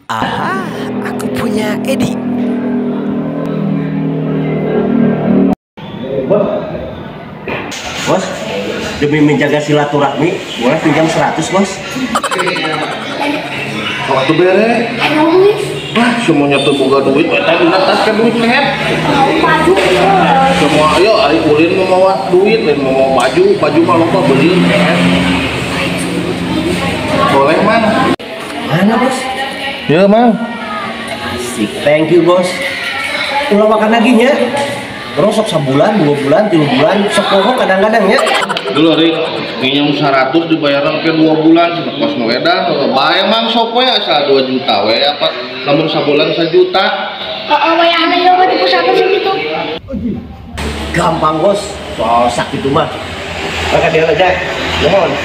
Aha, aku punya Edi. Bos, bos, demi menjaga silaturahmi, boleh pinjam 100, bos? Waktu bere, wah semuanya tuh boga duit, eta dina tas kan duit lehet. Semua ayo, ari ulin mau mawa duit, lain mau mawa baju, baju mah loba beli lehet. Boleh, Mang? Mana, bos? Ya, Mang. Asik, thank you, bos. Ulah makan lagi nya. Terus sok sabulan, 2 bulan, 3 bulan, sok poho kadang-kadang ya. Dulu hari minjem 100 dibayar ke 2 bulan, kos nu edan, bae Mang sok we asa 2 juta we apa lamun sabulan 1 juta. Heeh, wayahna ieu mah di pusat segitu. Gampang, bos. Soal sakit mah. Maka dia aja. Mohon.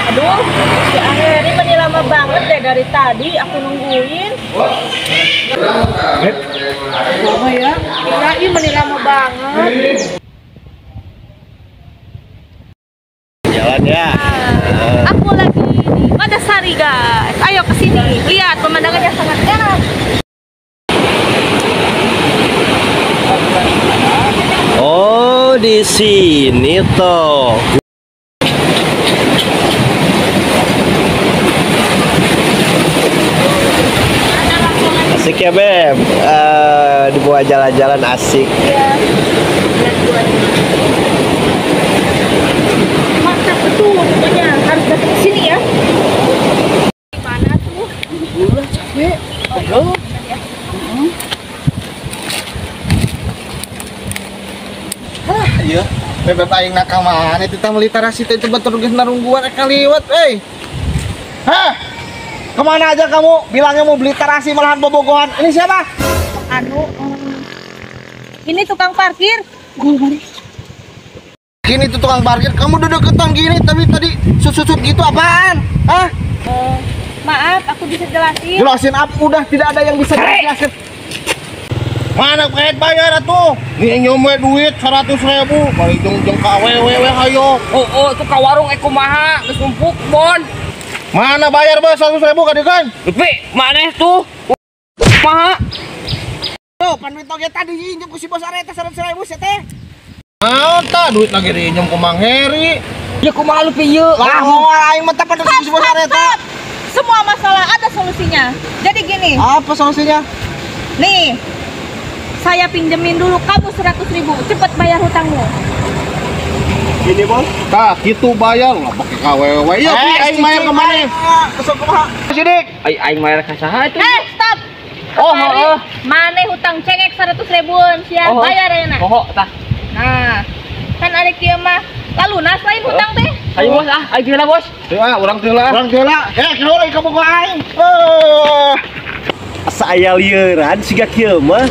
Aduh, si Heri meni lama banget deh dari tadi aku nungguin. Lama ya? Kirain meni lama banget. Jalan ya. Nah, aku lagi di Madasari, guys. Ayo ke sini, lihat pemandangannya sangat enak. Oh, di sini toh. Asik ya, Beb. Dibawa jalan-jalan asik. Iya. Mantap betul pokoknya, harus datang ke sini ya. Mana tuh? Ulah capek. Oh, ya. Hah, iya. Bebeb aing nak ka mana teh meuli tarasi teh coba terus geus narungguan rek kaliwat euy. Hah? Kemana aja kamu? Bilangnya mau beli terasi malahan bobogohan. Ini siapa? Anu, ini tukang parkir. Gini tuh tukang parkir. Kamu duduk deketan gini, tapi tadi susut-susut gitu apaan? Hah? Maaf, aku bisa jelasin. Jelasin apa? Udah tidak ada yang bisa dijelasin. Mana kayak bayar atuh? Nih nyomwe duit 100.000, bari jeung ka awewe we hayo. Oh, itu ka warung kumaha geus numpuk bon. Mana bayar bos 100.000 kadikan? Lupi, mana tuh? Maha. Tuh, pan duit oge tadi injem ku si bos areta 100.000 sia teh. Naon tah duit lagi diinjem ku Mang Heri. Ya kumaha Lupi ieu? Lah moal aing mah teh pan duit ku si bos areta. Semua masalah ada solusinya. Jadi gini. Apa solusinya? Nih. Saya pinjemin dulu kamu 100.000, cepet bayar hutangmu. Gini, bos. Tah, gitu bayar lah pakai KWW. Iya, aing bayar ke mana? Sok kumaha? Sidik. Aing bayar ka saha itu? Stop. Oh, heeh. Mane hutang cengek 100.000-an, sia bayar ayeuna. Oh, tah. Nah, kan ari kieu mah lalunas lain hutang teh. Ayo bos ah, aing heula bos. Teu ah, urang teu lah. Urang teu lah. Keluar ka bogo aing. Asa aya lieuran siga kieu mah.